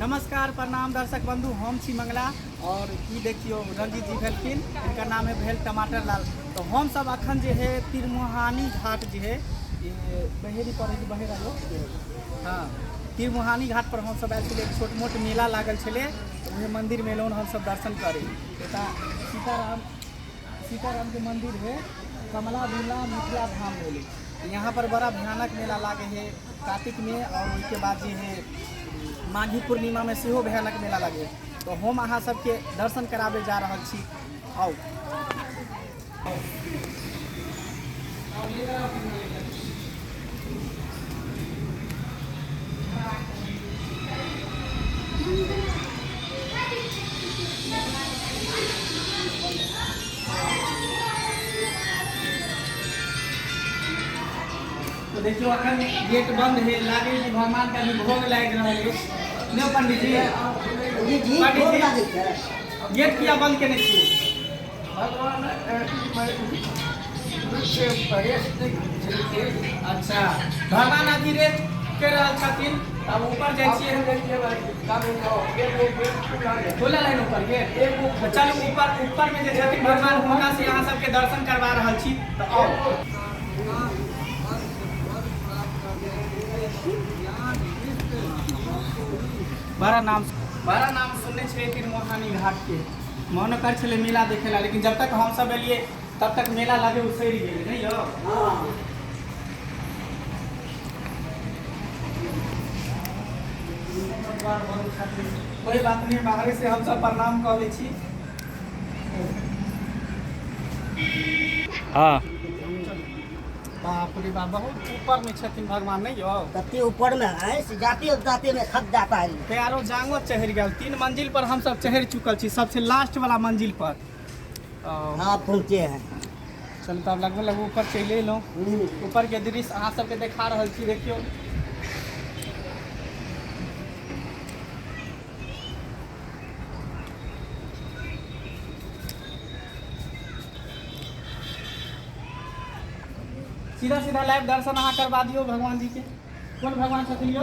नमस्कार प्रणाम दर्शक बंधु, हम छी मंगला और ई देखियो रंजीत जी भेलखिन, इनकर नाम है भेल टमाटर लाल। तो हम सब अखन जे है तिरमुहानी घाट जे है ये बहेरी पर है कि बहेरा लो, हाँ तिरमुहानी घाट पर हम सब आयल छलियै। एक छोट मोट मेला लागल छलै तऽ उहे मंदिर में एलहुँ हम सब दर्शन करे। एतऽ सीताराम के मंदिर है, कमला झूला मिथिला धाम भेलै। यहाँ पर बड़ा भयानक मेला लागे है कार्तिक में, और ओहिके बाद जे है माघी पूर्णिमा में सेहो भयानक मेला लागे है। तो हम अहाँ सबके दर्शन कराबे जा रहल छी, आउ। तो देखियो अखन गेट बंद है, लागे कि भगवान का भी भोग लागि रहल अछि। नहि पंडित जी, जी जी, पंडित भोग जी, लागै छै। गेट किया बंद केने छियै? भगवान अच्छा, भगवान अभी रेस्ट कर रहल छथिन। तब ऊपर जाइ छियै, खुलल है ऊपर गेट, तऽ चलू ऊपर। ऊपर में जे छथिन भगवान हुनका से अहाँ सबके दर्शन करवा रहल छी, तऽ आउ। बड़ा नाम सुनने छलियै तिरमोहानी घाट के, मन कर छलै मेला देखे ला, लेकिन जब तक हम सब एलियै तब तक मेला लगे उसरि गेलै। नहीं यौ, कोई बात नहीं, बाहरे से हम सब प्रणाम कऽ लै छी। हाँ बाप रे बाप, बहुत ऊपर में छथिन भगवान। नहीं यौ, कते ऊपर में है से जाते जाते में थक जाता है। पैरो जांगो चढ़ि गेल। 3 मंजिल पर हम सब चढ़ि चुकल छी, सबसे लास्ट वाला मंजिल पर हाँ पहुँचे हैं। चलू तब लगभग लगभग ऊपर चलि एलहुँ। ऊपर के दृश्य अहाँ सबके देखा रहल छी, देखियौ। सीधा सीधा लाइव दर्शन अहाँ करवा दियौ भगवान जी के। कोन भगवान छथिन यौ?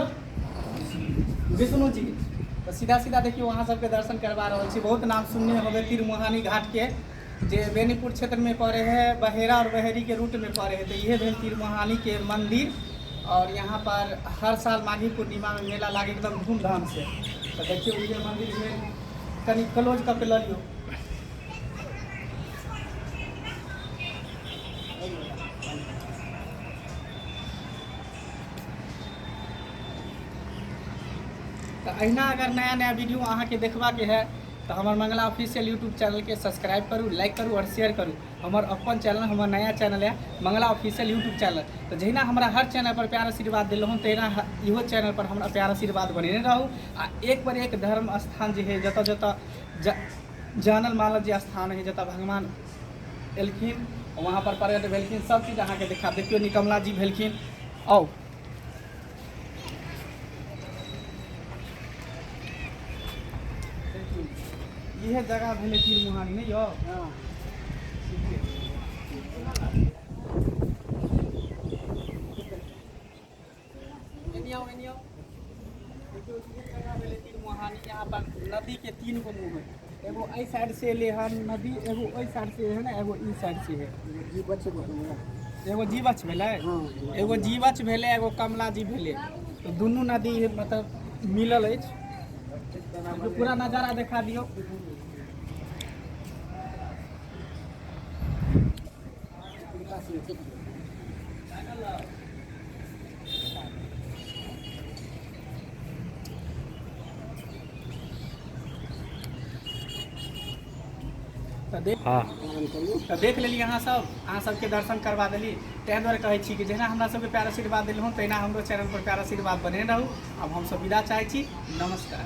विष्णु जी। तऽ सीधा सीधा देखियौ, अहाँ सबके दर्शन करवा रहल छी। बहुत नाम सुनने होबै तिरमुहानी घाट के, जे बेनीपुर क्षेत्र में पड़े है, बहेरा और बहेरी के रूट में पड़े है। तो ये भेल तिरमुहानी के मंदिर, और यहाँ पर हर साल माघी पूर्णिमा में मेला लागे एकदम धूमधाम से। तो देखियौ ये मंदिर भेल, कनि क्लोज कऽ के लऽ लियौ। तऽ अहिना अगर नया नया वीडियो अहाँके देखबाके है तऽ हमर मंगला ऑफिशियल यूट्यूब चैनलके सब्सक्राइब करू, लाइक करू और शेयर करू। हमर अपन चैनल, हमर नया चैनल है मंगला ऑफिशियल यूट्यूब चैनल। तऽ जहिना हमरा हर चैनल पर प्यार आशीर्वाद देलहुँ, तहिना इहो चैनल पर हमरा प्यार आशीर्वाद बनेने रहू। आ एक पर एक धर्म स्थान जे है, जतऽ जतऽ जानल मानल जे स्थान है, जतऽ भगवान एलखिन, वहाँ पर प्रकट भेलखिन, सब चीज अहाँके देखा। देखियौ निकमला जी भेलखिन। आउ इहे जगह भेलै तीरमुहानी, नहि यौ? एनी आउ, एनी आउ। देखियौ इहे जगह भेलै तीरमुहानी। यहाँ पर नदी के 3 गो मुँह है, एगो एहि साइड से एलै हन नदी, एगो ओहि साइड से है ने, एगो ई साइड से है। एगो जीवछ भेलै, एगो जीवछ भेलै, एगो कमला जी भेलै। तऽ दुनू नदी मतलब मिलल अछि। पूरा नजारा देखा दियौ। तऽ देख तऽ देख लेली अहाँ सब, अहाँ सबके दर्शन करवा देली। ताहि दुआरे कहै छी कि जहिना हमरा सबके प्यार आशीर्वाद देलहुँ, तहिना हमरो चैनल पर प्यार आशीर्वाद बने रहू। आब हमसब विदा चाहै छी, नमस्कार।